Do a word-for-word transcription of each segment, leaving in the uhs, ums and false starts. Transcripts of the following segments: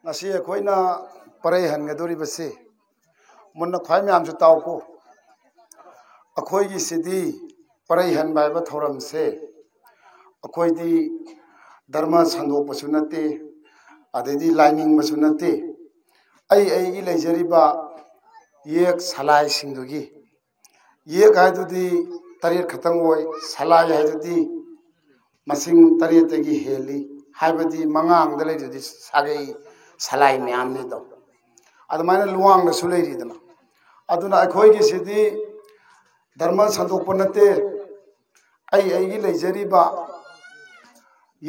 ꯉꯁꯤ ꯑꯩꯈꯣꯏꯅ ꯄꯔꯩ ꯍꯟꯒꯗꯧꯔꯤꯕꯁꯤ ꯃꯨꯟꯅ ꯈ꯭ꯋꯥꯏ ꯃꯌꯥꯝꯁꯨ ꯇꯥꯎꯀꯣ꯫ ꯑꯩꯈꯣꯏꯒꯤꯁꯤꯗꯤ ꯄꯔꯩ ꯍꯟꯕ ꯍꯥꯏꯕ ꯊꯧꯔꯝꯁꯦ ꯑꯩꯈꯣꯏꯗꯤ ꯙꯔꯃ ꯁꯟꯗꯣꯛꯄꯁꯨ ꯅꯠꯇꯦ, ꯑꯗꯩꯗꯤ ꯂꯥꯏꯅꯤꯡꯕꯁꯨ ꯅꯠꯇꯦ꯫ ꯑꯩ ꯑꯩꯒꯤ ꯂꯩꯖꯔꯤꯕ ꯌꯦꯛ ꯁꯂꯥꯏꯁꯤꯡꯗꯨꯒꯤ, ꯌꯦꯛ ꯍꯥꯏꯗꯨꯗꯤ ꯇꯔꯦꯠ ꯈꯛꯇꯪ ꯑꯣꯏ, ꯁꯂꯥꯏ ꯍꯥꯏꯗꯨꯗꯤ ꯃꯁꯤꯡ ꯇꯔꯦꯠꯇꯒꯤ ꯍꯦꯜꯂꯤ, ꯍꯥꯏꯕꯗꯤ ꯃꯉꯥꯡꯗ ꯂꯩꯔꯤꯗꯨꯗꯤ ꯁꯥꯒꯩ ꯁꯂꯥꯏ ꯃꯌꯥꯝꯅꯤꯗꯣ꯫ ꯑꯗꯨꯃꯥꯏꯅ ꯂꯨꯋꯥꯡꯗꯁꯨ ꯂꯩꯔꯤꯗꯅ꯫ ꯑꯗꯨꯅ ꯑꯩꯈꯣꯏꯒꯤꯁꯤꯗꯤ ꯙꯔꯃ ꯁꯟꯗꯣꯛꯄ ꯅꯠꯇꯦ, ꯑꯩ ꯑꯩꯒꯤ ꯂꯩꯖꯔꯤꯕ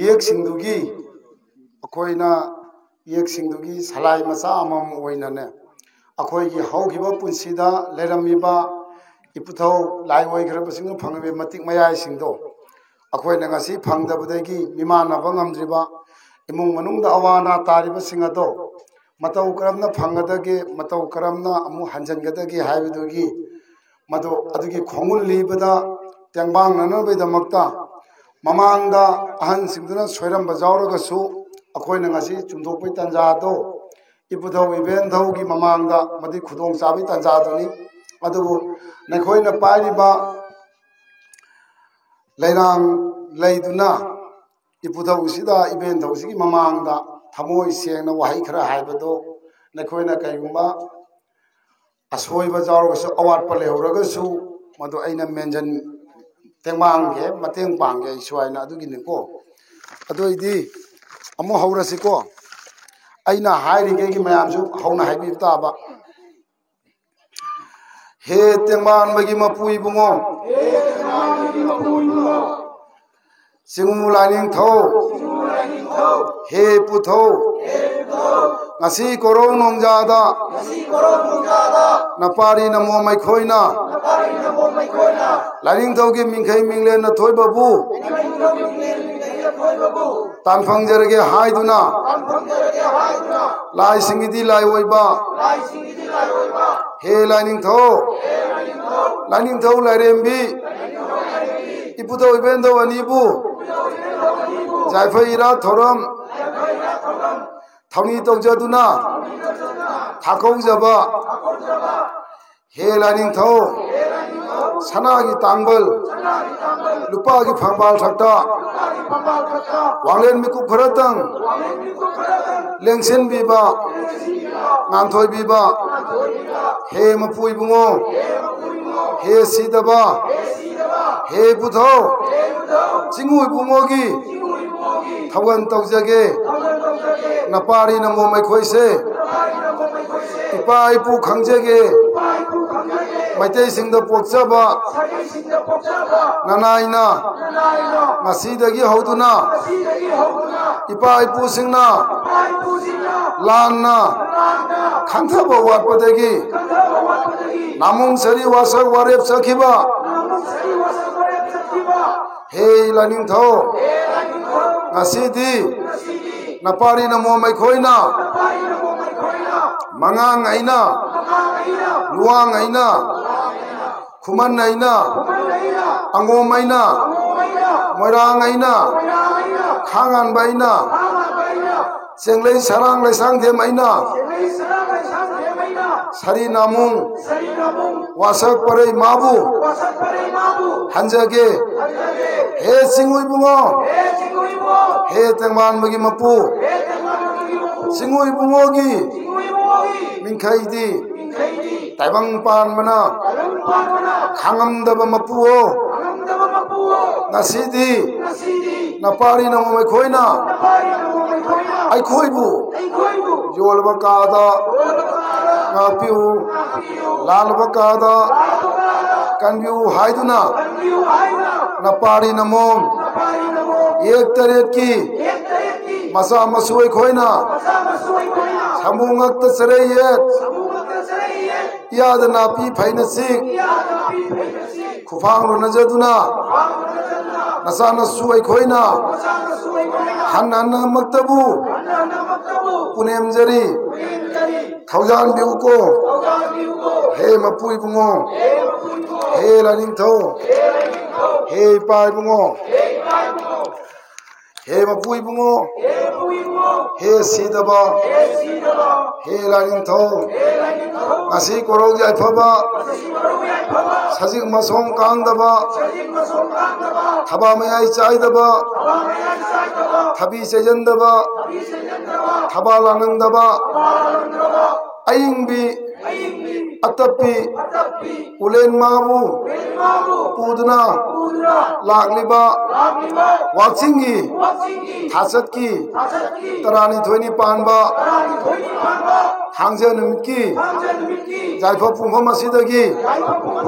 ꯌꯦꯛꯁꯤꯡꯗꯨꯒꯤ, ꯑꯩꯈꯣꯏꯅ ꯌꯦꯛꯁꯤꯡꯗꯨꯒꯤ ꯁꯂꯥꯏ ꯃꯆꯥ ꯑꯃꯃꯝ ꯑꯣꯏꯅꯅꯦ, ꯑꯩꯈꯣꯏꯒꯤ ꯍꯧꯈꯤꯕ ꯄꯨꯟꯁꯤꯗ ꯂꯩꯔꯝꯃꯤꯕ ꯏꯄꯨꯊꯧ ꯂꯥꯏ ꯑꯣꯏꯈ꯭ꯔꯕꯁꯤꯡꯅ ꯐꯪꯉꯤꯕ ꯃꯇꯤꯛ ꯃꯌꯥꯏꯁꯤꯡꯗꯣ ꯑꯩꯈꯣꯏꯅ ꯉꯁꯤ ꯐꯪꯗꯕꯗꯒꯤ ꯃꯤꯃꯥꯟꯅꯕ ꯉꯝꯗ꯭ꯔꯤꯕ, ꯏꯃꯨꯡ ꯃꯅꯨꯡꯗ ꯑꯋꯥ ꯑꯅꯥ ꯇꯥꯔꯤꯕꯁꯤꯡ ꯑꯗꯣ ꯃꯇꯧ ꯀꯔꯝꯅ ꯐꯪꯒꯗꯒꯦ, ꯃꯇꯧ ꯀꯔꯝꯅ ꯑꯃꯨꯛ ꯍꯟꯖꯤꯟꯒꯗꯒꯦ ꯍꯥꯏꯕꯗꯨꯒꯤ, ꯃꯗꯨ ꯑꯗꯨꯒꯤ ꯈꯣꯡꯒꯨꯜ ꯂꯤꯕꯗ ꯇꯦꯡꯕꯥꯡꯅꯅꯕꯒꯤꯗꯃꯛꯇ ꯃꯃꯥꯡꯗ ꯑꯍꯟꯁꯤꯡꯗꯨꯅ ꯁꯣꯏꯔꯝꯕ ꯌꯥꯎꯔꯒꯁꯨ ꯑꯩꯈꯣꯏꯅ ꯉꯁꯤ ꯆꯨꯝꯊꯣꯛꯄꯒꯤ ꯇꯥꯟꯖꯥꯗꯣ ꯏꯄꯨꯊꯧ ꯏꯕꯦꯟꯊꯧꯒꯤ ꯃꯃꯥꯡꯗ ꯃꯗꯨꯒꯤ ꯈꯨꯗꯣꯡꯆꯥꯕꯒꯤ ꯇꯥꯟꯖꯥꯗꯨꯅꯤ꯫ ꯑꯗꯨꯕꯨ ꯅꯈꯣꯏꯅ ꯄꯥꯏꯔꯤꯕ ꯂꯩꯔꯥꯡ ꯂꯩꯗꯨꯅ ꯏꯄꯨꯊꯧꯁꯤꯗ, ꯏꯕꯦꯟꯊꯧꯁꯤꯒꯤ ꯃꯃꯥꯡꯗ ꯊꯃꯣꯏ ꯁꯦꯡꯅ ꯋꯥꯍꯩ ꯈꯔ ꯍꯥꯏꯕꯗꯣ, ꯅꯈꯣꯏꯅ ꯀꯔꯤꯒꯨꯝꯕ ꯑꯁꯣꯏꯕ ꯌꯥꯎꯔꯒꯁꯨ, ꯑꯋꯥꯠꯄ ꯂꯩꯍꯧꯔꯒꯁꯨ, ꯃꯗꯨ ꯑꯩꯅ ꯃꯦꯟꯁꯤꯟ, ꯇꯦꯡꯕꯥꯡꯒꯦ, ꯃꯇꯦꯡ ꯄꯥꯡꯒꯦ ꯑꯩꯁꯨ ꯍꯥꯏꯅ꯫ ꯑꯗꯨꯒꯤꯅꯤꯀꯣ꯫ ꯑꯗꯨ ꯑꯣꯏꯗꯤ ꯑꯃꯨꯛ ꯍꯧꯔꯁꯤꯀꯣ꯫ ꯑꯩꯅ ꯍꯥꯏꯔꯤꯉꯩꯒꯤ ꯃꯌꯥꯝꯁꯨ ꯍꯧꯅ ꯍꯥꯏꯕꯤꯕ ꯇꯥꯕ꯫ ꯍꯦ ꯇꯦꯡꯕꯥꯡꯕꯒꯤ ꯃꯄꯨ ꯏꯕꯨꯡꯉꯣ, ꯆꯤꯡꯉꯨ ꯂꯥꯏꯅꯤꯡꯊꯧ, ꯍꯦ ꯄꯨꯊꯧ, ꯉꯁꯤ ꯀꯣꯔꯧ ꯅꯣꯡꯖꯥꯗ ꯅꯄꯥꯔꯤ ꯅꯃꯣꯝ ꯑꯩꯈꯣꯏꯅ ꯂꯥꯏꯅꯤꯡꯊꯧꯒꯤ ꯃꯤꯡꯈꯩ ꯃꯤꯡꯂꯦꯟ ꯑꯊꯣꯏꯕꯕꯨ ꯇꯥꯟ ꯐꯪꯖꯔꯒꯦ ꯍꯥꯏꯗꯨꯅ, ꯂꯥꯏꯁꯤꯡꯒꯤꯗꯤ ꯂꯥꯏ ꯑꯣꯏꯕ, ꯍꯦ ꯂꯥꯏꯅꯤꯡꯊꯧ, ꯂꯥꯏꯅꯤꯡꯊꯧ ꯂꯥꯏꯔꯦꯝꯕꯤ, ꯏꯄꯨꯊꯧ ꯏꯕꯦꯟꯊꯧ ꯑꯅꯤꯕꯨ ꯌꯥꯏꯐ ꯏꯔꯥꯠ ꯊꯧꯔꯝ ꯊꯧꯅꯤ ꯇꯧꯖꯗꯨꯅ ꯊꯥꯀꯧꯖꯕ ꯍꯦ ꯂꯥꯏꯅꯤꯡꯊꯧ, ꯁꯅꯥꯒꯤ ꯇꯥꯡꯕꯜ, ꯂꯨꯄꯥꯒꯤ ꯐꯝꯕꯥꯜ ꯊꯛꯇ ꯋꯥꯡꯂꯦꯟ ꯃꯤꯀꯨꯞ ꯈꯔꯇꯪ ꯂꯦꯡꯁꯤꯟꯕꯤꯕ, ꯉꯥꯟꯊꯣꯏꯕꯤꯕ ꯍꯦ ꯃꯄꯨ ꯏꯕꯨꯡꯉꯣ, ꯍꯦ ꯁꯤꯗꯕ, ꯍꯦ ꯄꯨꯊꯧ, ꯆꯤꯡꯉꯨ ꯏꯕꯨꯡꯉꯣꯒꯤ ꯊꯧꯒꯜ ꯇꯧꯖꯒꯦ꯫ ꯅꯄꯥꯔꯤ ꯅꯃꯣꯝ ꯑꯩꯈꯣꯏꯁꯦ ꯏꯄꯥ ꯏꯄꯨ ꯈꯪꯖꯒꯦ꯫ ꯃꯩꯇꯩꯁꯤꯡꯗ ꯄꯣꯛꯆꯕ ꯅꯅꯥꯏꯅ ꯉꯁꯤꯗꯒꯤ ꯍꯧꯗꯨꯅ ꯏꯄꯥ ꯏꯄꯨꯁꯤꯡꯅ ꯂꯥꯟꯅ ꯈꯟꯊꯕ ꯋꯥꯠꯄꯗꯒꯤ ꯅꯥꯃꯨꯡ ꯁꯔꯤ ꯋꯥꯁꯛ ꯋꯥꯔꯦꯞ ꯆꯠꯈꯤꯕ ꯍꯦ ꯂꯥꯏꯅꯤꯡꯊꯧ, ꯉꯁꯤꯗꯤ ꯅꯄꯥꯔꯤ ꯅꯃꯣꯝ ꯑꯩꯈꯣꯏꯅ ꯃꯉꯥꯡ ꯑꯩꯅ, ꯂꯨꯋꯥꯡ ꯑꯩꯅ, ꯈꯨꯃꯟ ꯑꯩꯅ, ꯑꯉꯣꯝ ꯑꯩꯅ, ꯃꯣꯏꯔꯥꯡ ꯑꯩꯅ, ꯈꯥꯉꯥꯟꯕ ꯑꯩꯅ, ꯆꯦꯡꯂꯩ ꯁꯔꯥꯡ ꯂꯩꯁꯥꯡꯊꯦꯝ ꯑꯩꯅ, ꯁꯔꯤ ꯅꯥꯃꯨꯡ ꯋꯥꯁꯛ ꯄꯔꯩ ꯃꯥꯕꯨ ꯍꯟꯖꯒꯦ꯫ ꯍꯦ ꯆꯤꯡꯉꯨ ꯏꯕꯨꯡꯉꯣ, ꯍꯦ ꯇꯦꯡꯕꯥꯟꯕꯒꯤ ꯃꯄꯨ, ꯆꯤꯡꯉꯨ ꯏꯕꯨꯡꯉꯣꯒꯤ ꯃꯤꯡꯈꯩꯗꯤ ꯇꯥꯏꯕꯪ ꯄꯥꯟꯕꯅ ꯈꯥꯡꯉꯝꯗꯕ ꯃꯄꯨ ꯑꯣ, ꯉꯁꯤꯗꯤ ꯅꯄꯥꯔꯤ ꯅꯃꯣꯝ ꯑꯩꯈꯣꯏꯅ ꯑꯩꯈꯣꯏꯕꯨ ꯌꯣꯜꯂꯕ ꯀꯥꯗ ꯉꯥꯛꯄꯤꯌꯨ, ꯂꯥꯜꯂꯕ ꯀꯥꯗ ꯀꯟꯕꯤꯌꯨ ꯍꯥꯏꯗꯨꯅ ꯅꯄꯥꯔꯤ ꯅꯃꯣꯝ ꯌꯦꯛ ꯇꯔꯦꯠꯀꯤ ꯃꯆꯥ ꯃꯁꯨ ꯑꯩꯈꯣꯏꯅ ꯁꯥꯃꯨ ꯉꯛꯇ ꯆꯔꯩ ꯌꯦꯠ, ꯏꯌꯥꯗ ꯅꯥꯄꯤ ꯐꯩꯅ ꯆꯤꯛ, ꯈꯨꯐꯥꯡ ꯂꯨꯅꯖꯗꯨꯅ ꯅꯆꯥꯅꯁꯨ ꯑꯩꯈꯣꯏꯅ ꯍꯟꯅ ꯍꯟꯅꯃꯛꯇꯕꯨ ꯄꯨꯅꯦꯝꯖꯔꯤ꯫ ꯊꯧꯖꯥꯟꯕꯤꯌꯨꯀꯣ ꯍꯦ ꯃꯄꯨ ꯏꯕꯨꯡꯉꯣ, ꯍꯦ ꯂꯥꯏꯅꯤꯡꯊꯧ, ꯍꯦ ꯏꯄꯥ ꯏꯕꯨꯡꯉꯣ, ꯍꯦ ꯃꯄꯨ ꯏꯕꯨꯡꯉꯣ, ꯍꯦ ꯁꯤꯗꯕ, ꯍꯦ ꯂꯥꯏꯅꯤꯡꯊꯧ, ꯉꯁꯤ ꯀꯣꯔꯧ ꯌꯥꯏꯐꯕ, ꯁꯖꯤꯛ ꯃꯁꯣꯡ ꯀꯥꯡꯗꯕ, ꯊꯕꯥ ꯃꯌꯥꯏ ꯆꯥꯏꯗꯕ, ꯊꯕꯤ ꯆꯩꯖꯟꯗꯕ, ꯊꯕꯥ ꯂꯥꯡꯅꯤꯡꯗꯕ, ꯑꯏꯪꯕꯤ, ꯑꯇꯞꯄꯤ, ꯎꯂꯦꯟ ꯃꯥꯕꯨ ꯄꯨꯗꯨꯅ ꯂꯥꯛꯂꯤꯕ ꯋꯥꯛꯆꯤꯡꯒꯤ ꯊꯥꯆꯠꯀꯤ ꯇꯔꯥꯅꯤꯊꯣꯏꯅꯤ ꯄꯥꯟꯕ ꯊꯥꯡꯖ ꯅꯨꯃꯤꯠꯀꯤ ꯌꯥꯏꯐ ꯄꯨꯡꯐꯝ ꯑꯁꯤꯗꯒꯤ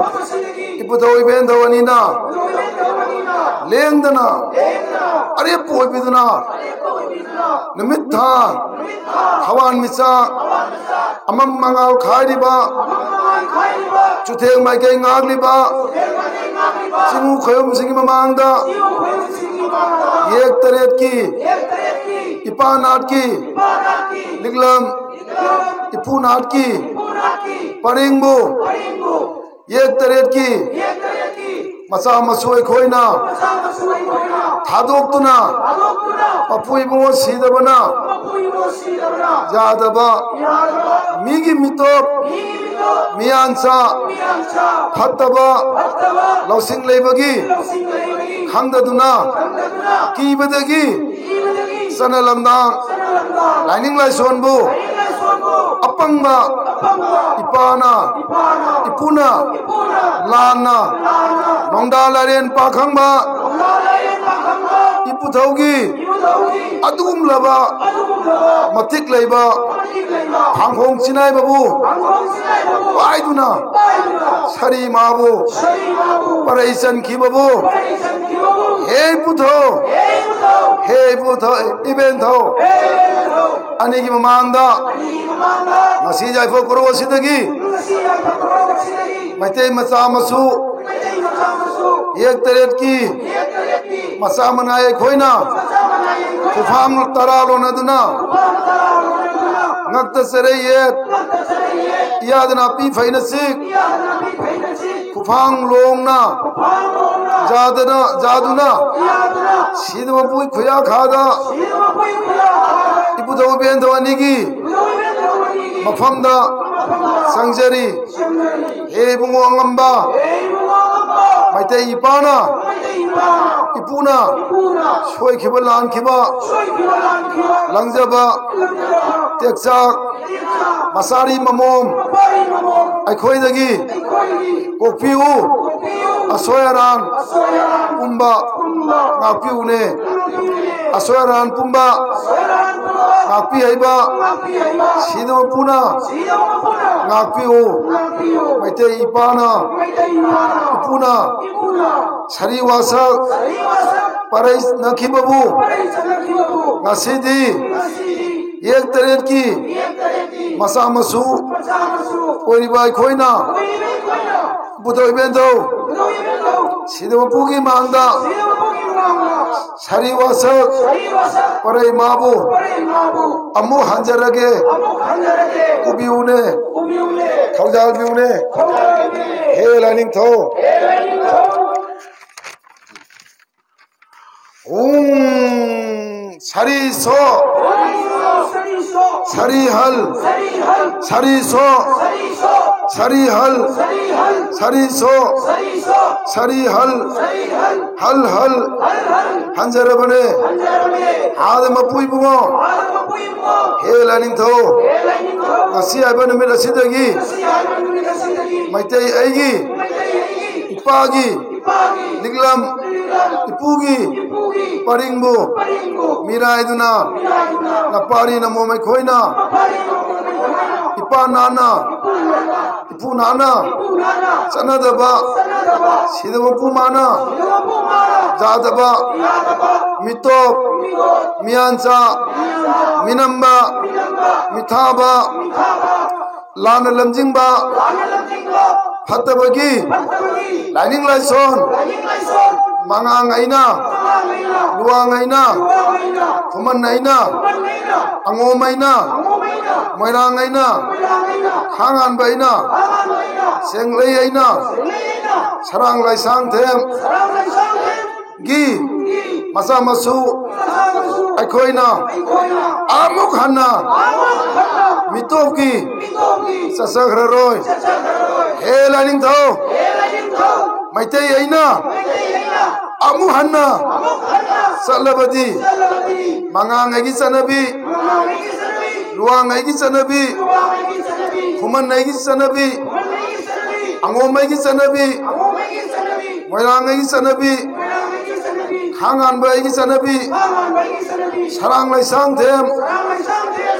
ꯏꯄꯨꯊꯧ ꯏꯕꯦꯟꯊꯧ ꯑꯅꯤꯅ ꯂꯦꯡꯗꯅ ꯑꯔꯦꯞꯄ ꯑꯣꯏꯕꯤꯗꯨꯅ ꯅꯨꯃꯤꯠ ꯊꯥ ꯊꯋꯥꯟꯃꯤꯆꯥꯛ ꯑꯃꯝ ꯃꯉꯥꯜ ꯈꯥꯏꯔꯤꯕ, ꯆꯨꯊꯦꯛ ꯃꯥꯏꯀꯩ ꯉꯥꯛꯂꯤꯕ ꯆꯤꯡꯉꯨ ꯈꯣꯏꯔꯨꯝꯁꯤꯡꯒꯤ ꯃꯃꯥꯡꯗ ꯌꯦꯛ ꯇꯔꯦꯠꯀꯤ ꯏꯄꯥ ꯅꯥꯠꯀꯤ ꯂꯤꯛꯂꯝ ꯏꯄꯨ ꯅꯥꯠꯀꯤ ꯄꯔꯤꯡꯕꯨ ꯌꯦꯛ ꯇꯔꯦꯠꯀꯤ ꯃꯆꯥ ꯃꯁꯨ ꯑꯩꯈꯣꯏꯅ ꯊꯥꯗꯣꯛꯇꯨꯅ ꯃꯄꯨ ꯏꯕꯨꯡꯉꯣ ꯁꯤꯗꯕꯅ ꯌꯥꯗꯕ ꯃꯤꯒꯤ ꯃꯤꯇꯣꯞ ꯃꯤꯌꯥꯟꯆꯥ ꯐꯠꯇꯕ ꯂꯧꯁꯤꯡ ꯂꯩꯕꯒꯤ ꯈꯪꯗꯗꯨꯅ ꯀꯤꯕꯗꯒꯤ ꯆꯠꯅ ꯂꯝꯗꯥꯡ ꯂꯥꯏꯅꯤꯡ ꯂꯥꯏꯁꯣꯟꯕꯨ ꯑꯄꯪꯕ ꯏꯄꯥꯅ ꯏꯄꯨꯅ ꯂꯥꯟꯅ ꯅꯣꯡꯗꯥ ꯂꯥꯏꯔꯦꯟ ꯄꯥꯈꯪꯕ ꯏꯄꯨꯊꯧꯒꯤ ꯑꯗꯨꯒꯨꯝꯂꯕ ꯃꯇꯤꯛ ꯂꯩꯕ ꯍꯥꯡꯈꯣꯡ ꯆꯤꯅꯥꯏꯕꯕꯨ ꯄꯥꯏꯗꯨꯅ ꯁꯔꯤ ꯃꯥꯕꯨ ꯄꯔꯩ ꯆꯟꯈꯤꯕꯕꯨ ꯍꯦ ꯏꯄꯨꯊꯧ, ꯍꯦ ꯏꯄꯨꯊꯧ, ꯏꯕꯦꯟꯊꯧ ꯑꯅꯤꯒꯤ ꯃꯃꯥꯡꯗ ꯉꯁꯤ ꯌꯥꯏꯐ ꯀꯣꯔꯧ ꯑꯁꯤꯗꯒꯤ ꯃꯩꯇꯩ ꯃꯆꯥ ꯃꯁꯨ ꯌꯦꯛ ꯇꯔꯦꯠꯀꯤ ꯃꯆꯥ ꯃꯅꯥꯏ ꯑꯩꯈꯣꯏꯅ ꯈꯨꯐꯥꯡ ꯇꯔꯥ ꯂꯣꯟꯅꯗꯨꯅ ꯉꯛꯇ ꯆꯔꯩ ꯌꯦꯠ ꯏꯌꯥꯗ ꯅꯥꯄꯤ ꯐꯩꯅ ꯆꯤꯛ ꯈꯨꯐꯥꯡ ꯂꯣꯡꯅ ꯌꯥꯗꯅ ꯌꯥꯗꯨꯅ ꯁꯤꯗ ꯃꯄꯨꯒꯤ ꯈꯨꯌꯥꯈꯥꯗ ꯏꯕꯨꯙꯧ ꯏꯕꯦꯟꯙꯧ ꯑꯅꯤꯒꯤ ꯃꯐꯝꯗ ꯆꯪꯖꯔꯤ꯫ ꯍꯦ ꯏꯕꯨꯡꯉꯣ ꯑꯉꯝꯕ, ꯃꯩꯇꯩ ꯏꯄꯥꯅ, ꯏꯄꯨꯅ ꯁꯣꯏꯈꯤꯕ ꯂꯥꯟꯈꯤꯕ ꯂꯪꯖꯕ ꯇꯦꯛꯆꯥꯛ ꯃꯆꯥꯔꯤ ꯃꯃꯣꯝ ꯑꯩꯈꯣꯏꯗꯒꯤ ꯀꯣꯛꯄꯤꯌꯨ꯫ ꯑꯁꯣꯏ ꯑꯔꯥꯟ ꯄꯨꯝꯕ ꯉꯥꯛꯄꯤꯌꯨꯅꯦ꯫ ꯑꯁꯣꯏ ꯑꯔꯥꯟ ꯄꯨꯝꯕ ꯉꯥꯛꯄꯤ ꯍꯩꯕ ꯁꯤꯗ ꯃꯄꯨꯅ ꯉꯥꯛꯄꯤꯌꯨ꯫ ꯃꯩꯇꯩ ꯏꯄꯥꯅ, ꯏꯄꯨꯅ ꯁꯔꯤ ꯋꯥꯁꯛ ꯄꯔꯩ ꯆꯠꯅꯈꯤꯕꯕꯨ ꯉꯁꯤꯗꯤ ꯌꯦꯛ ꯇꯔꯦꯠꯀꯤ ꯃꯆꯥ ꯃꯁꯨ ꯑꯣꯏꯔꯤꯕ ꯑꯩꯈꯣꯏꯅ ꯏꯕꯨꯙꯧ ꯏꯕꯦꯟꯙꯧ ꯁꯤꯗ ꯃꯄꯨꯒꯤ ꯃꯥꯡꯗ ꯁꯔꯤ ꯋꯥꯁꯛ ꯄꯔꯩ ꯃꯥꯕꯨ ꯑꯃꯨꯛ ꯍꯟꯖꯔꯒꯦ꯫ ꯎꯕꯤꯌꯨꯅꯦ, ꯊꯧꯖꯥꯜꯕꯤꯌꯨꯅꯦ꯫ ꯍꯦ ꯂꯥꯏꯅꯤꯡꯊꯧ꯫ ꯎꯝ, ꯁꯔꯤ ꯁꯣ, ꯁꯔꯤ ꯍꯜ, ꯁꯔꯤ ꯁꯣ, ꯁꯔꯤ ꯍꯜ, ꯁꯔꯤ ꯁꯣ, ꯁꯔꯤ ꯍꯜ, ꯍꯜ ꯍꯜ ꯍꯟꯖꯔꯕꯅꯦ꯫ ꯑꯥꯗ ꯃꯄꯨ ꯏꯕꯨꯡꯉꯣ, ꯍꯦ ꯂꯥꯏꯅꯤꯡꯊꯧ, ꯉꯁꯤ ꯍꯥꯏꯕ ꯅꯨꯃꯤꯠ ꯑꯁꯤꯗꯒꯤ ꯃꯩꯇꯩ ꯑꯩꯒꯤ ꯏꯄꯥꯒꯤ ꯂꯤꯛꯂꯝ ꯏꯄꯨꯒꯤ ꯄꯔꯤꯡꯕꯨ ꯃꯤꯔꯥꯏꯗꯨꯅ ꯅꯄꯥꯔꯤ ꯅꯃꯣꯝ ꯑꯩꯈꯣꯏꯅ ꯏꯄꯥ ꯅꯥꯅ ꯏꯄꯨ ꯅꯥꯅ ꯆꯠꯅꯗꯕ ꯁꯤꯗ ꯃꯄꯨ ꯃꯥꯅ ꯌꯥꯗꯕ ꯃꯤꯇꯣꯞ ꯃꯤꯌꯥꯟꯆꯥ ꯃꯤꯅꯝꯕ ꯃꯤꯊꯥꯕ ꯂꯥꯟꯅ ꯂꯝꯖꯤꯡꯕ ꯐꯠꯇꯕꯒꯤ ꯂꯥꯏꯅꯤꯡ ꯂꯥꯏꯁꯣꯟ ꯃꯉꯥꯡ ꯑꯩꯅ ꯂꯨꯋꯥꯡ ꯑꯩꯅ ꯈꯨꯃꯟ ꯑꯩꯅ ꯑꯉꯣꯝ ꯑꯩꯅ ꯃꯣꯏꯔꯥꯡ ꯑꯩꯅ ꯈꯥꯉꯥꯟꯕ ꯑꯩꯅ ꯁꯦꯡꯂꯩ ꯑꯩꯅ ꯁꯔꯥꯡ ꯂꯥꯏꯁꯥꯡꯊꯦꯝ ꯒꯤ ꯃꯆꯥ ꯃꯁꯨ ꯑꯩꯈꯣꯏꯅ ꯑꯃꯨꯛ ꯍꯟꯅ ꯃꯤꯇꯣꯞꯀꯤ ꯆꯠꯆꯈ꯭ꯔꯔꯣꯏ꯫ ꯍꯦ ꯂꯥꯏꯅꯤꯡꯊꯧ, ꯃꯩꯇꯩ ꯑꯩꯅ ꯑꯃꯨꯛ ꯍꯟꯅ ꯆꯠꯂꯕꯗꯤ ꯃꯉꯥꯡꯉꯩꯒꯤ ꯆꯠꯅꯕꯤ, ꯂꯨꯋꯥꯡꯉꯩꯒꯤ ꯆꯠꯅꯕꯤ, ꯈꯨꯃꯟꯉꯩꯒꯤ ꯆꯠꯅꯕꯤ, ꯑꯉꯣꯝꯉꯩꯒꯤ ꯆꯠꯅꯕꯤ, ꯃꯣꯏꯔꯥꯡꯉꯩꯒꯤ ꯆꯠꯅꯕꯤ, ꯈꯥꯉꯥꯟꯕ ꯑꯩꯒꯤ ꯆꯠꯅꯕꯤ, ꯁꯔꯥꯡ ꯂꯩꯁꯥꯡꯊꯦꯝ,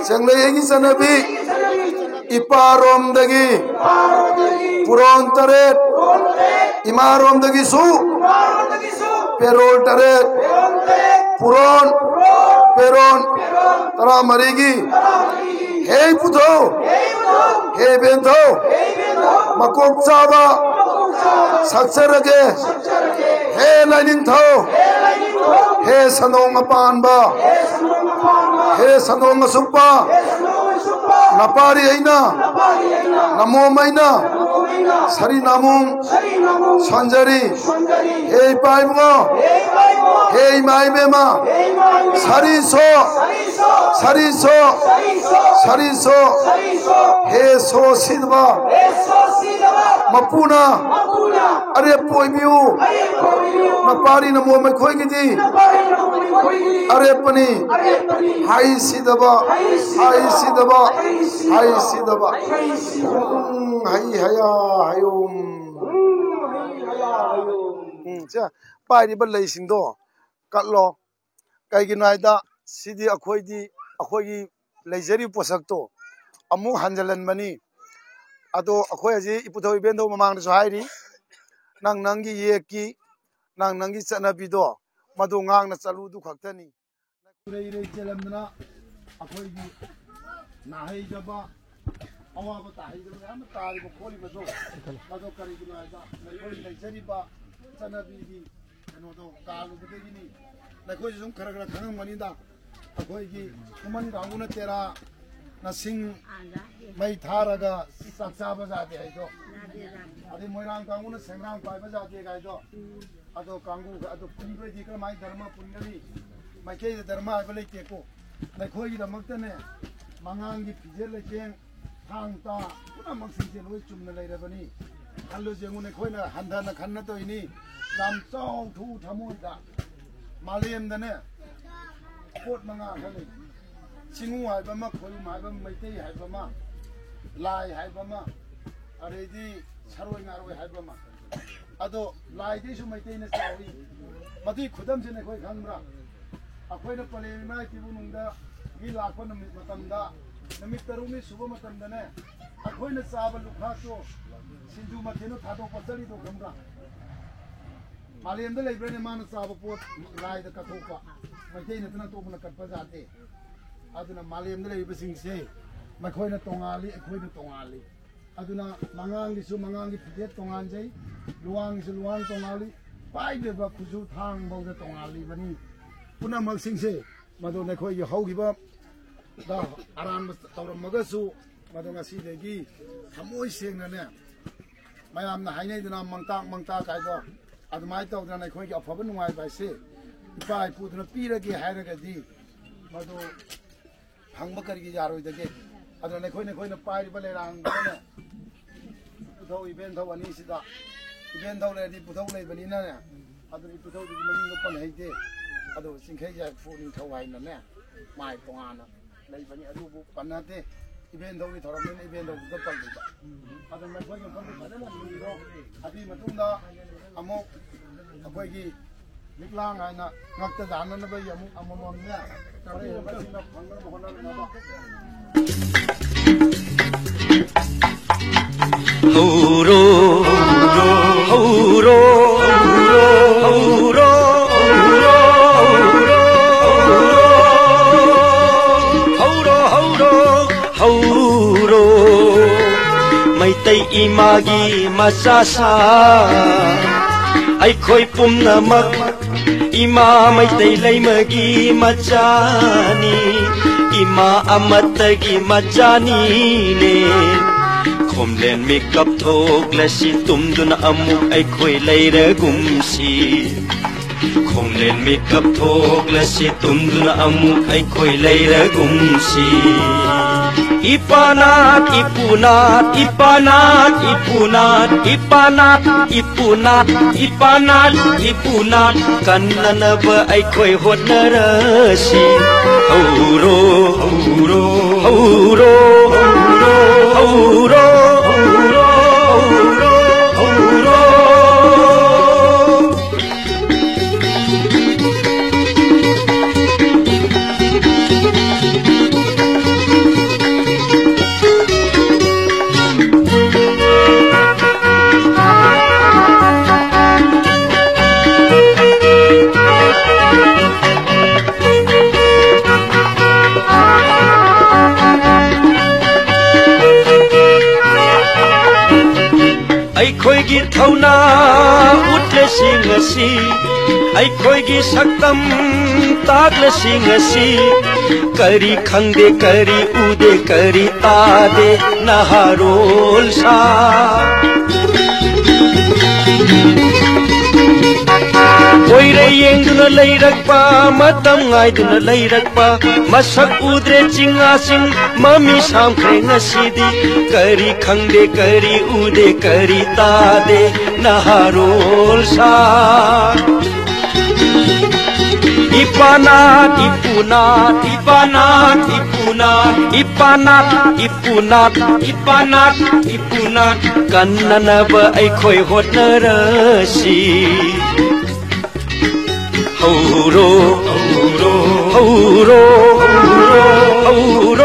ꯆꯦꯡꯂꯩ ꯑꯩꯒꯤ ꯆꯠꯅꯕꯤ, ꯏꯄꯥꯔꯣꯝꯗꯒꯤ ꯄꯨꯔꯣꯟ ꯇꯔꯦꯠ, ꯏꯃꯥꯔꯣꯝꯗꯒꯤꯁꯨ ꯄꯦꯔꯣꯜ ꯇꯔꯦꯠ, ꯄꯨꯔꯣꯟ, ꯄꯦꯔꯣꯟ ꯇꯔꯥꯃꯔꯤꯒꯤ ꯍꯦ ꯏꯄꯨꯊꯧ, ꯍꯦ ꯏꯕꯦꯟꯊꯧ, ꯃꯀꯣꯛ ꯆꯥꯕ ꯁꯛꯆꯔꯒꯦ꯫ ꯍꯦ ꯂꯥꯏꯅꯤꯡꯊꯧ, ꯍꯦ ꯁꯟꯗꯣꯡ ꯑꯄꯥꯟꯕ, ꯍꯦ ꯁꯟꯗꯣꯡ ꯑꯁꯨꯛꯄ, ꯅꯄꯥꯔꯤ ꯑꯩꯅ, ꯅꯃꯣꯝ ꯑꯩꯅ ꯁꯥꯔꯤ ꯅꯥꯃꯣꯝ ꯁꯣꯟꯖꯔꯤ꯫ ꯍꯦ ꯏꯄꯥ ꯏꯕꯨꯡꯉꯣ, ꯍꯦ ꯏꯃꯥ ꯏꯕꯦꯝꯃ, ꯁꯥꯔꯤ ꯁꯣ, ꯁꯥꯔꯤ ꯁꯣ, ꯁꯥꯔꯤ ꯁꯣ, ꯍꯦ ꯁꯣ ꯁꯤꯗꯕ ꯃꯄꯨꯅ ꯑꯔꯦꯞꯄ ꯑꯣꯏꯕꯤꯌꯨ꯫ ꯅꯄꯥꯔꯤ ꯅꯃꯣꯝ ꯑꯩꯈꯣꯏꯒꯤꯗꯤ ꯑꯔꯦꯞꯄꯅꯤ꯫ ꯍꯩ ꯁꯤꯗꯕ, ꯍꯩ ꯁꯤꯗꯕ, ꯍꯩ ꯁꯤꯗꯕ꯫ ꯎꯝ, ꯍꯩ ꯍꯌꯥ ꯍꯌꯣꯝ꯫ ꯎꯝ, ꯁꯦ, ꯄꯥꯏꯔꯤꯕ ꯂꯩꯁꯤꯡꯗꯣ ꯀꯠꯂꯣ꯫ ꯀꯩꯒꯤꯅꯣ ꯍꯥꯏꯗ, ꯁꯤꯗꯤ ꯑꯩꯈꯣꯏꯗꯤ, ꯑꯩꯈꯣꯏꯒꯤ ꯂꯩꯖꯔꯤꯕ ꯄꯣꯠꯁꯛꯇꯣ ꯑꯃꯨꯛ ꯍꯟꯖꯤꯜꯍꯟꯕꯅꯤ꯫ ꯑꯗꯣ ꯑꯩꯈꯣꯏ ꯍꯧꯖꯤꯛ ꯏꯄꯨꯊꯧ ꯏꯕꯦꯟꯊꯧ ꯃꯃꯥꯡꯗꯁꯨ ꯍꯥꯏꯔꯤ, ꯅꯪ ꯅꯪꯒꯤ ꯌꯦꯛꯀꯤ, ꯅꯪ ꯅꯪꯒꯤ ꯆꯠꯅꯕꯤꯗꯣ ꯃꯗꯨ ꯉꯥꯛꯅ ꯆꯠꯂꯨꯗꯨ ꯈꯛꯇꯅꯤ꯫ ꯏꯔꯩ ꯏꯔꯩ ꯆꯦꯜꯂꯝꯗꯅ ꯑꯩꯈꯣꯏꯒꯤ ꯅꯥꯍꯩꯗꯕ, ꯑꯋꯥꯕ ꯇꯥꯍꯩꯗꯕ ꯃꯌꯥꯝ ꯑꯃ ꯇꯥꯔꯤꯕ ꯈꯣꯠꯂꯤꯕꯗꯣ, ꯃꯗꯣ ꯀꯔꯤꯒꯤꯅꯣ ꯍꯥꯏꯕꯗ ꯅꯈꯣꯏ ꯂꯩꯖꯔꯤꯕ ꯆꯠꯅꯕꯤꯒꯤ ꯀꯩꯅꯣꯗꯣ ꯀꯥꯜꯂꯨꯕꯗꯒꯤꯅꯤ꯫ ꯅꯈꯣꯏꯁꯨ ꯁꯨꯝ ꯈꯔ ꯈꯔ ꯈꯪꯉꯝꯒꯅꯤꯗ, ꯑꯩꯈꯣꯏꯒꯤ ꯈꯨꯃꯟ ꯀꯥꯡꯕꯨꯅ ꯇꯦꯔꯥ, ꯅꯁꯤꯡ ꯃꯩ ꯊꯥꯔꯒ ꯆꯥꯛ ꯆꯥꯕ ꯖꯥꯇꯤ ꯍꯥꯏꯗꯣ, ꯑꯗꯩ ꯃꯣꯏꯔꯥꯡ ꯀꯥꯡꯕꯨꯅ ꯁꯦꯡꯒ꯭ꯔꯥꯡ ꯄꯥꯏꯕ ꯖꯥꯇꯤ ꯍꯥꯏꯗꯣ, ꯑꯗꯣ ꯀꯥꯡꯕꯨ ꯑꯗꯣ ꯐꯨꯟꯗ꯭ꯔꯣꯏꯗꯤ ꯀꯔꯝꯍꯥꯏꯅ ꯙꯔꯃ ꯄꯨꯟꯒꯅꯤ? ꯃꯩꯇꯩꯗ ꯙꯔꯃ ꯍꯥꯏꯕ ꯂꯩꯇꯦꯀꯣ꯫ ꯅꯈꯣꯏꯒꯤꯗꯃꯛꯇꯅꯦ, ꯃꯉꯥꯡꯒꯤ ꯐꯤꯖꯦꯠ ꯂꯩꯇꯦꯡ, ꯊꯥꯡ ꯇꯥ ꯄꯨꯝꯅꯃꯛꯁꯤꯡꯁꯦ ꯂꯣꯏ ꯆꯨꯝꯅ ꯂꯩꯔꯕꯅꯤ꯫ ꯈꯜꯂꯨ ꯌꯦꯡꯉꯨ, ꯑꯩꯈꯣꯏꯅ ꯍꯟꯊꯅ ꯈꯟꯅ ꯇꯧꯔꯤꯅꯤ꯫ ꯌꯥꯝ ꯆꯥꯎꯊꯣꯛꯎ ꯊꯃꯣꯏꯗ꯫ ꯃꯥꯂꯦꯝꯗꯅꯦ ꯄꯣꯠ ꯃꯉꯥ ꯈꯛ ꯂꯩ꯫ ꯆꯤꯡꯉꯨ ꯍꯥꯏꯕ ꯑꯃ, ꯈꯣꯏꯔꯨꯝ ꯍꯥꯏꯕ ꯑꯃ, ꯃꯩꯇꯩ ꯍꯥꯏꯕ ꯑꯃ, ꯂꯥꯏ ꯍꯥꯏꯕ ꯑꯃ, ꯑꯗꯩꯗꯤ ꯁꯔꯣꯏ ꯉꯥꯔꯣꯏ ꯍꯥꯏꯕ ꯑꯃ꯫ ꯑꯗꯣ ꯂꯥꯏꯗꯩꯁꯨ ꯃꯩꯇꯩꯅ ꯆꯥꯎꯏ꯫ ꯃꯗꯨꯒꯤ ꯈꯨꯗꯝꯁꯤꯅ ꯑꯩꯈꯣꯏ ꯈꯪꯕ꯭ꯔꯥ? ꯑꯩꯈꯣꯏꯅ ꯄꯂꯦꯝ ꯏꯃꯥ ꯏꯄꯤꯕꯨ ꯅꯨꯡꯗ ꯃꯤ ꯂꯥꯛꯄ ꯅꯨꯃꯤꯠ ꯃꯇꯝꯗ, ꯅꯨꯃꯤꯠ ꯇꯔꯨꯛꯅꯤ ꯁꯨꯕ ꯃꯇꯝꯗꯅꯦ, ꯑꯩꯈꯣꯏꯅ ꯆꯥꯕ ꯂꯨꯈꯥꯛꯇꯣ ꯁꯤꯡꯖꯨ ꯃꯊꯦꯜꯗꯣ ꯊꯥꯗꯣꯛꯄ ꯆꯠꯂꯤꯗꯣ ꯈꯪꯕ꯭ꯔꯥ? ꯃꯥꯂꯦꯝꯗ ꯂꯩꯕ꯭ꯔꯅꯦ ꯃꯥꯅ ꯆꯥꯕ ꯄꯣꯠ ꯂꯥꯏꯗ ꯀꯠꯊꯣꯛꯄ? ꯃꯩꯇꯩ ꯅꯠꯇꯅ ꯑꯇꯣꯞꯄꯅ ꯀꯠꯄ ꯖꯥꯠꯇꯦ꯫ ꯑꯗꯨꯅ ꯃꯥꯂꯦꯝꯗ ꯂꯩꯔꯤꯕꯁꯤꯡꯁꯦ ꯃꯈꯣꯏꯅ ꯇꯣꯉꯥꯜꯂꯤ, ꯑꯩꯈꯣꯏꯅ ꯇꯣꯉꯥꯜꯂꯤ꯫ ꯑꯗꯨꯅ ꯃꯉꯥꯡꯒꯤꯁꯨ ꯃꯉꯥꯡꯒꯤ ꯐꯤꯖꯦꯠ ꯇꯣꯉꯥꯟꯖꯩ, ꯂꯨꯋꯥꯡꯒꯤꯁꯨ ꯂꯨꯋꯥꯡ ꯇꯣꯉꯥꯜꯂꯤ, ꯄꯥꯏꯗꯕ ꯈꯨꯖꯨ ꯊꯥꯡ ꯐꯥꯎꯗ ꯇꯣꯉꯥꯜꯂꯤꯕꯅꯤ꯫ ꯄꯨꯝꯅꯃꯛꯁꯤꯡꯁꯦ ꯃꯗꯨ ꯅꯈꯣꯏꯒꯤ ꯍꯧꯈꯤꯕ ꯗ ꯑꯔꯥꯟꯕ ꯇꯧꯔꯝꯃꯒꯁꯨ, ꯃꯗꯨ ꯉꯁꯤꯗꯒꯤ ꯊꯃꯣꯏ ꯁꯦꯡꯅꯅꯦ, ꯃꯌꯥꯝꯅ ꯍꯥꯏꯅꯩꯗꯅ ꯃꯪꯇꯥꯛ ꯃꯪꯇꯥꯛ ꯍꯥꯏꯗꯣ, ꯑꯗꯨꯃꯥꯏꯅ ꯇꯧꯗꯅ ꯑꯩꯈꯣꯏꯒꯤ ꯑꯐꯕ ꯅꯨꯡꯉꯥꯏꯕ ꯍꯥꯏꯁꯦ ꯏꯄꯥ ꯏꯄꯨꯗꯨꯅ ꯄꯤꯔꯒꯦ ꯍꯥꯏꯔꯒꯗꯤ ꯃꯗꯨ ꯐꯪꯕ ꯀꯔꯤꯒꯤ ꯌꯥꯔꯣꯏꯗꯒꯦ? ꯑꯗꯨꯅ ꯑꯩꯈꯣꯏꯅ, ꯑꯩꯈꯣꯏꯅ ꯄꯥꯏꯔꯤꯕ ꯂꯩꯔꯥꯡꯗꯨꯅ ꯏꯄꯨꯊꯧ ꯏꯕꯦꯟꯊꯧ ꯑꯅꯤꯁꯤꯗ, ꯏꯕꯦꯟꯊꯧ ꯂꯩꯔꯗꯤ ꯏꯄꯨꯊꯧ ꯂꯩꯕꯅꯤꯅꯅꯦ, ꯑꯗꯨꯅ ꯏꯄꯨꯊꯧꯗꯨꯒꯤ ꯃꯃꯤꯡꯗꯣ ꯄꯟ ꯍꯩꯇꯦ꯫ ꯑꯗꯨ ꯆꯤꯡꯈꯩ ꯌꯥꯏꯐꯨ ꯅꯤꯡꯊꯧ ꯍꯥꯏꯅꯅꯦ, ꯃꯥꯏ ꯇꯣꯉꯥꯟꯅ ꯂꯩꯕꯅꯤ꯫ ꯑꯗꯨꯕꯨ ꯄꯟꯅꯗꯦ, ꯏꯕꯦꯟꯊꯧꯒꯤ ꯊꯧꯔꯝꯅꯤꯅ ꯏꯕꯦꯟꯊꯧꯗꯨꯗ ꯄꯜꯂꯤꯕ꯫ ꯑꯗꯨ ꯅꯈꯣꯏꯒꯤ ꯃꯐꯝꯗ ꯐꯖꯅ ꯂꯤꯔꯣ꯫ ꯑꯗꯨꯒꯤ ꯃꯇꯨꯡꯗ ꯑꯃꯨꯛ ꯑꯩꯈꯣꯏꯒꯤ ꯂꯤꯛꯂꯥꯡ ꯍꯥꯏꯅ ꯉꯛꯇ ꯌꯥꯅꯅꯕꯒꯤ ꯑꯃꯨꯛ ꯑꯃꯃꯝꯅꯦ, ꯇꯧꯔꯛꯑꯦ꯫ ꯃꯁꯤꯅ ꯐꯪꯅꯕ ꯍꯣꯠꯅꯅꯕ꯫ ꯍꯧꯔꯣ, ꯍꯧꯔꯣ, ꯍꯧꯔꯣ, ꯍꯧꯔꯣ, ꯍꯧꯔꯣ, ꯍꯧꯔꯣ, ꯍꯧꯔꯣ, ꯍꯧꯔꯣ, ꯍꯧꯔꯣ꯫ ꯃꯩꯇꯩ ꯏꯃꯥꯒꯤ ꯃꯆꯥꯁꯥ ꯑꯩꯈꯣꯏ ꯄꯨꯝꯅꯃꯛ ꯏꯃꯥ ꯃꯩꯇꯩ ꯂꯩꯃꯒꯤ ꯃꯆꯥꯅꯤ꯫ ꯏꯃꯥ ꯑꯃꯠꯇꯒꯤ ꯃꯆꯥꯅꯤꯅꯦ꯫ ꯈꯣꯝꯂꯦꯟ ꯃꯤꯀꯞ ꯊꯣꯛꯂꯁꯤ, ꯇꯨꯝꯗꯨꯅ ꯑꯃꯨꯛ ꯑꯩꯈꯣꯏ ꯂꯩꯔꯒꯨꯝꯁꯤ꯫ ꯈꯣꯝꯂꯦꯟ ꯃꯤꯀꯞ ꯊꯣꯛꯂꯁꯤ, ꯇꯨꯝꯗꯨꯅ ꯑꯃꯨꯛ ꯑꯩꯈꯣꯏ ꯂꯩꯔꯒꯨꯝꯁꯤ꯫ ꯏꯄꯥꯅꯥꯠ, ꯏꯄꯨꯅꯥꯠ, ꯏꯄꯥꯅꯥꯠ, ꯏꯄꯨꯅꯥꯠ, ꯏꯄꯥꯅꯥꯠ, ꯏꯄꯨꯅꯥꯠ, ꯏꯄꯥꯅꯥꯠ, ꯏꯄꯨꯅꯥꯠ ꯀꯟꯅꯅꯕ ꯑꯩꯈꯣꯏ ꯍꯣꯠꯅꯔꯁꯤ꯫ ꯍꯧꯔꯣ, ꯍꯧꯔꯣ, ꯍꯧꯔꯣ, ꯍꯧꯔꯣ, ꯍꯧꯔꯣ, ꯍꯧꯔꯣ, ꯍꯧꯔꯣ꯫ ꯑꯩꯈꯣꯏꯒꯤ ꯊꯧꯅꯥ ꯎꯠꯂꯁꯤ ꯉꯁꯤ, ꯑꯩꯈꯣꯏꯒꯤ ꯁꯛꯇꯝ ꯇꯥꯛꯂꯁꯤ ꯉꯁꯤ꯫ ꯀꯔꯤ ꯈꯪꯗꯦ, ꯀꯔꯤ ꯎꯗꯦ, ꯀꯔꯤ ꯇꯥꯗꯦ ꯅꯍꯥꯔꯣꯜ ꯁꯥ꯫ ꯀꯣꯏꯔꯦ ꯌꯦꯡꯗꯨꯅ ꯂꯩꯔꯛꯄ, ꯃꯇꯝ ꯉꯥꯏꯗꯨꯅ ꯂꯩꯔꯛꯄ, ꯃꯁꯛ ꯎꯗ꯭ꯔꯦ ꯆꯤꯡꯉꯥꯁꯤꯡ, ꯃꯃꯤ ꯁꯥꯝꯈ꯭ꯔꯦ ꯉꯁꯤꯗꯤ꯫ ꯀꯔꯤ ꯈꯪꯗꯦ, ꯀꯔꯤ ꯎꯗꯦ, ꯀꯔꯤ ꯇꯥꯗꯦ ꯅꯍꯥꯔꯣꯜ ꯁꯥ꯫ ꯏꯄꯥꯅꯥꯠ, ꯏꯄꯨꯅꯥꯠ, ꯏꯄꯥꯅꯥꯠ, ꯏꯄꯨꯅꯥꯠ, ꯏꯄꯥꯅꯥꯠ, ꯏꯄꯨꯅꯥꯠ, ꯏꯄꯥꯅꯥꯠ, ꯏꯄꯨꯅꯥꯠ ꯀꯟꯅꯅꯕ ꯑꯩꯈꯣꯏ ꯍꯣꯠꯅꯔꯁꯤ꯫ ꯍꯧꯔꯣ, ꯍꯧꯔꯣ, ꯍꯧꯔꯣ, ꯍꯧꯔꯣ, ꯍꯧꯔꯣ꯫